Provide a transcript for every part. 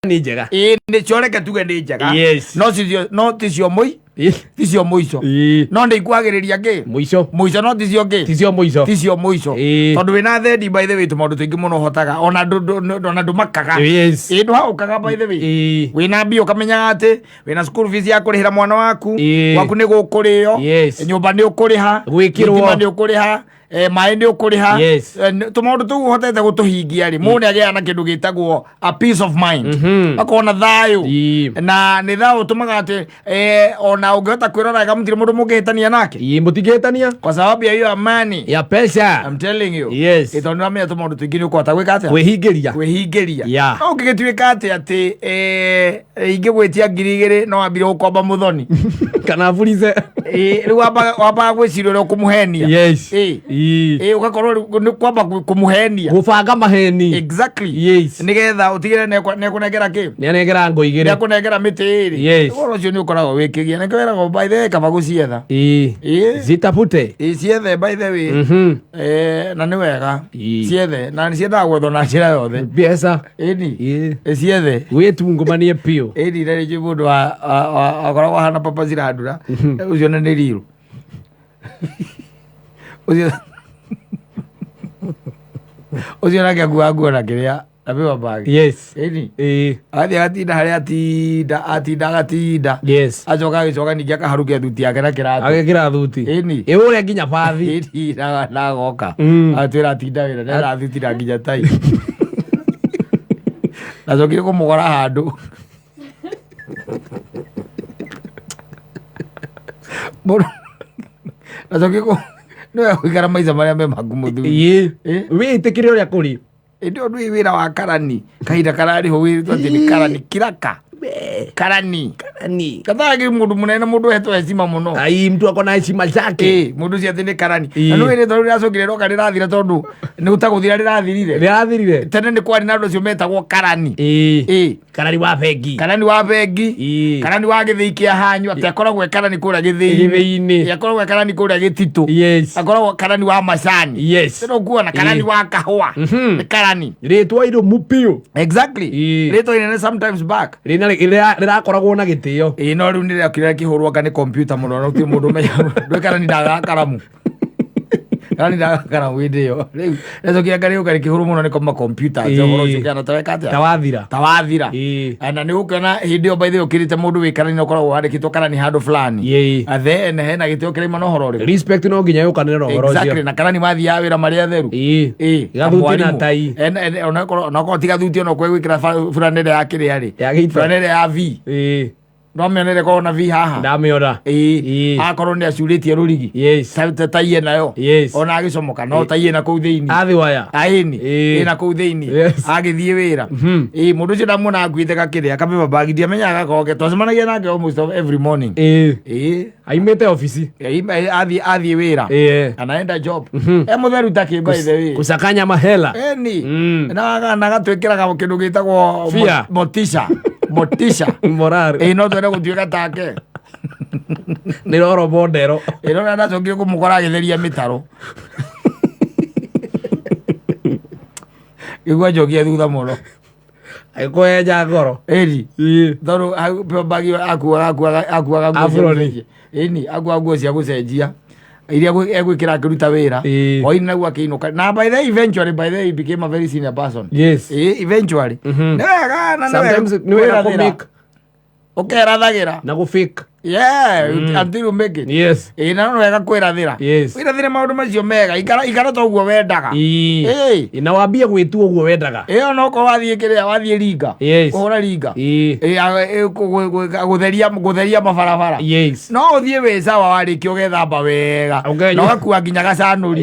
Nĩ njega. Ĩĩ, nĩ cio, reke tuge nĩ njega. No ticio, no ticio mũi ticio mũico. No nĩ ikuagĩrĩria ngĩ Mũico. Mũico, no ticio ngĩ Ticio mũico. Ticio mũico. Tondũ wĩna thendi, by the way, tũmaũndũ tũingĩ mũno ũhotaga ona ona ndũmakaga. Ĩĩ, ndũhaũkaga, by the way. Wĩna mbia ũkamenyaga atĩ wĩna school fees ya kũrĩhĩra mwana waku. Gwaku nĩ gũkũrĩo. Nyũmba nĩ ũkũrĩha. Gwĩkĩrwo. Thitima nĩ ũkũrĩha, maĩ nĩ ũkũrĩha. Tũmaũndũ tũu ũhotete gũtũhingia rĩ, mũndũ nĩ agĩaga na kĩndũ gĩtagwo a peace of mind. Akorwo na thayũ. Na nĩ thayũ ũtũmaga atĩ ona ũngĩhota kwĩrora wega, mũtirĩ mũndũ mũngĩhĩtania nake. Ĩĩ, mũtingĩhĩtania. Kwa sababu ya hiyo amani ya pesa. I'm telling you. Ĩ, tondũ nĩwamenya tũmaũndũ tũingĩ nĩ ũkũhota gwĩka atĩa? Kwĩhingĩria. Kwĩhingĩria. No ũngĩgĩtuĩka atĩ ingĩgwĩtia 2000 no wambire gũkomba mũthoni. Kana burice. Ĩ, rĩu wambaga gwĩciria ũrĩa ũkũmũhenia. Ĩ, ũgakorwo rĩu nĩ kwamba kũmũhenia. Gũbanga maheni. Nĩgetha ũtigĩre nĩekũnengera kĩ. Nĩanengera ngo igĩrĩ. Nĩekũnengera mĩtĩ ĩrĩ. Ũhoro ũcio nĩ ũkoragwo wĩkĩgia, nĩkĩo wĩragwo, by the way, kaba gũcietha. Ĩ. Zitafute. Ĩ, ciethe, by the way. Na nĩ wega. Ciethe, na nĩ ciendaga gwethwo na njĩra yothe. Mbeca. Ĩni. Ĩ, ciethe. Wĩtungumanie biũ. Ĩni, na rĩngĩ mũndũ akoragwo ahana papa cirandura ũcio, na nĩ riru ũcio ũcio nake akuaga nguo na kĩrĩa na paper bag. Ĩni. Agathiĩ agatinda harĩa atinda atinda agatinda. Acoka agĩcoka ningĩ akaharukia thuti yake na kĩratũ. Agekĩra thuti. Ĩni. Ĩũre nginya bathi. Ĩni, na agoka. Atwĩra atinda wĩra nena thuti na nginya tai. Nacokire kũmũgora handũ. Nacokire kũ nĩwe gũikara maica marĩa me maku mũthuri. Ĩĩ. Wĩtĩkĩre ũrĩa kũrĩ. Ĩndĩ ũndũ wĩ wĩra wa karani kahinda kararĩhwo wĩrĩtwo atĩ nĩ karani kiraka karani. Karani. Kathagi mũndũ mũnene, mũndũ hetwo heshima mũno. Ai, mtu ako na heshima zake. Ĩ, mũndũ ũcio atĩ nĩ karani. Na nĩ wĩrĩtwo rĩu rĩracokire rĩroka rĩrathira, tondũ nĩ ũtagũthira rĩrathirire. Rĩrathirire. Tene nĩ kwarĩ na andũ acio metagwo karani. Ĩ. Karani wa bengi. Karani wa bengi. Karani wa gĩthĩi kĩa hanyu, atĩ akoragwo e karani kũrĩa gĩthĩi-inĩ. Gĩthĩi-inĩ. Ĩ, akoragwo e karani kũrĩa gĩtitũ. Akoragwo karani wa macani. Tene ũkuona karani wa kahũa. Nĩ karani. Rĩtwa irũmu biũ. Rĩtwa inene sometimes back. Rĩrakoragwo na gĩtĩo. Ĩ, no rĩu nĩ rĩakire rĩkĩhũrwo anga nĩ kompiuta mũno, na gũtirĩ mũndũ ũmenya ndwĩ karani ndagaga karamu, karani ndagaga karamu hĩndĩ ĩyo. Rĩu rĩcokia anga rĩũka rĩkĩhũrwo mũno nĩ makompiuta. Ũhoro ũcio ũkĩhana ta weka atĩa? Tawathira. Tawathira. Na nĩ ũkuona hĩndĩ ĩyo, by the way, ũkĩrĩte mũndũ wĩ karani na ũkoragwo wandĩkĩtwo karani handũ fulani. Then hena gĩtĩo kĩraima na ũhoro ũrĩkũ. Respect no nginya yũkanĩre na ũhoro ũcio. Na karani mathiaga wĩra marĩ atheru. Gathuti na tai. Onakorwo ti gathuti, ona gwĩkĩra burana ĩrĩa ya kĩrĩa rĩ. Ya gĩito. Burana ĩrĩa ya V. No mĩonere korwo na V haha. Ndamĩona. Ĩ, akorwo nĩ acurĩtie rũrigi. Ta taiye nayo. Ona agĩcomoka no taiye na kũu thĩinĩ. Athi waya. Aĩni. Ĩna kũu thĩinĩ. Agĩthiĩ wĩra. Ĩ, mũndũ ũcio ndamuona akuĩte gakĩrĩa kabeba bag, ndiamenyaga gakoke twacemanagia nake almost every morning. Ĩ. Aimĩte obici. Ĩ, athiĩ wĩra. Anaenda job e mũtheru ta kĩ, by the way. Kusakanya mahela. Eni. Na agatwĩkĩraga kĩndũ gĩtagwo Fear. motisha, motisha. Morale. Ĩ, no twende gũtuĩka take. Nĩ roro modero. Ĩ, no ndacokire kũmũkora agĩtheria mĩtaro, gĩgua njokia thutha mũno. Agĩkũhenja ngoro. Ĩni, tondũ hau paper bag ĩyo akuaga nguo cia Afroni. gũcenjia. Ĩni, akuaga nguo cia gũcenjia iria egwĩkĩra akĩruta wĩra. Hwaĩ-inĩ naguo akĩinũka, na by the way, eventually, by the way, he became a very senior person. Ĩ, eventually. Nĩ wega, na nĩ wega Sometimes nĩ wega kwĩrathĩra. kũ-make Ũkerathagĩra. Na gũ-fake. Yeah, until you make it. Ĩ, na no wega kwĩrathĩra. Wĩrathĩre maũndũ macio mega, ikara ikara ta ũguo wendaga. Ĩĩ. Na wambie gwĩtua ũguo wendaga. Ĩyo no korwo wathiĩ kĩrĩa, wathiĩ ringa. Kũhũra ringa. Ĩ, gũtheria mabarabara. No ũthiĩ wĩ sawa, warĩkia ũgethamba wega. Na ũgakua nginya gacanũri.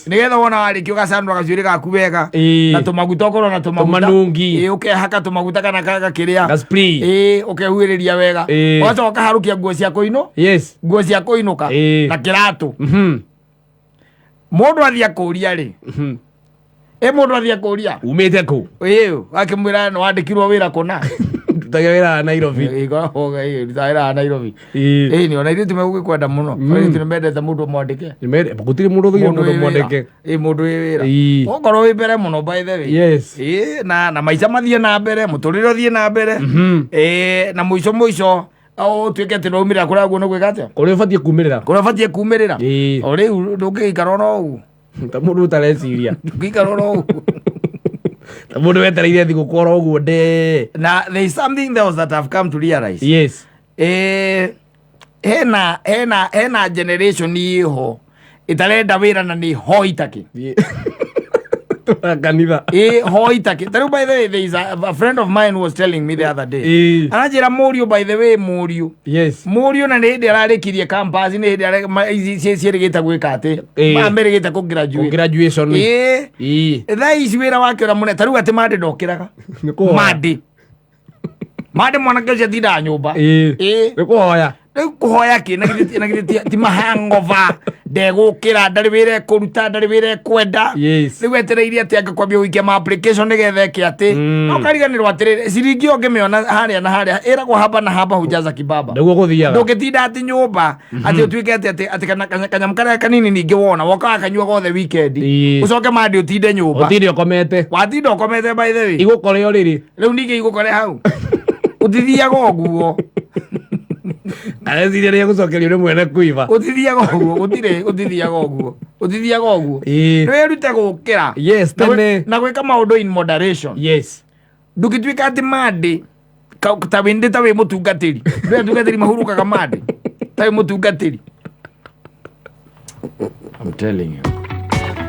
Nĩgetha wona warĩkia ũgacanũra gacuĩrĩ gaku wega. Na tũmaguta, ũkorwo na tũmaguta. Tũmanungi. Ĩ, ũkehaka tũmaguta kana gakĩrĩa. Gaspray. Ĩ, ũkehuhĩrĩria wega. Ũgacoka ũkaharũkia nguo cia kũinũ nguo cia kũinũka na kĩratũ. Mũndũ athiĩ akũria rĩ, ĩ, mũndũ athiĩ akũria Umĩte kũ? Ĩ, akĩmwĩra nĩ wandĩkirwo wĩra kũna. Rutaga wĩra wa Nairobi. Ĩkoragwo rutaga wĩra wa Nairobi. Ĩĩ. Ĩĩ nĩ ona airĩtu megũgĩkwenda mũno. Airĩtu nĩ mendete mũndũ mwandĩke. Gũtirĩ mũndũ ũthũire mũndũ wĩ wĩra. mwandĩke. Ĩĩ mũndũ wĩ wĩra. Ĩĩ. Okorwo wĩ mbere mũno by the way. Yes. Ĩĩ na maica mathiĩ na mbere, mũtũrĩre ũthiĩ na mbere. Ĩĩ na mũico mũico ũtuĩke atĩ nĩwaumĩrĩra kũrĩa ũguo nĩ gwĩka atĩa? Kũrĩa ũbatiĩ kumĩrĩra. Kũrĩa ũbatiĩ kumĩrĩra. Ĩĩ. O rĩu ndũngĩgĩikara oro ũguo. Ta mũndũ ũtareciria. Ndũngĩikara oro ũguo. Ta mũndũ wetereire thigũkũ oro ũguo ndee. Na there is something else that I've come to realize. Yes. Hena generation ĩho ĩtarenda wĩra na nĩ hoi takĩ. Tũra kanitha. Ĩ hoi takĩ. Ta rĩu by the way there is a friend of mine who was telling me the other day. Ĩĩ. Aranjĩra mũriũ by the way mũriũ. Yes. Mũriũ na nĩ hĩndĩ ararĩkirie campus nĩ hĩndĩ ici ciĩrĩgĩte gwĩka atĩ. Ĩĩ. Merĩgĩte kũ graduate. Graduation. Ĩĩ. Ĩĩ. Thaa ici wĩra wake ũrĩa mũnene ta rĩu atĩ Monday ndokĩraga. Nĩ kũhoya. Monday. Monday mwanake ũcio atindaga nyũmba. Ĩĩ. Ĩĩ. Nĩ kũhoya. Rĩu kũhoya kĩ na githĩ ti mahangova ndegũkĩra ndarĩ wĩra ekũruta ndarĩ wĩra ekwenda. Yes. Rĩu etereire atĩ angĩkwambia gũikia ma application nĩgetha eke atĩ. No kariganĩrwo atĩrĩrĩ ciringi ĩyo ũngĩmĩona harĩa na harĩa ĩragwo haba na haba hujaza kibaba. Nĩguo gũthiaga. Ndũngĩtinda atĩ nyũmba atĩ ũtuĩke atĩ atĩ kanyamũ karĩa kanini ningĩ wona woka wakanyua gothe weekend. Ĩĩ. Ũcoke Monday ũtinde nyũmba. Ũtinde ũkomete. Watinda ũkomete by the way. Igũkore ũrĩrĩ. Rĩu ningĩ igũkore hau. Ũtithiaga ũguo. Areciria nĩ egũcokerio nĩ mwene kuiba. Ũtithiaga ũguo gũtirĩ ũtithiaga ũguo. Ũtithiaga ũguo. Ĩĩ. Wĩrute gũkĩra. Yes, tene. Na gwĩka maũndũ in moderation. Yes. Ndũngĩtuĩka atĩ Monday ta wĩ ndĩ ta wĩ mũtungatĩri. Ndũĩ atungatĩri mahurũkaga Monday. Ta wĩ mũtungatĩri. I'm telling you.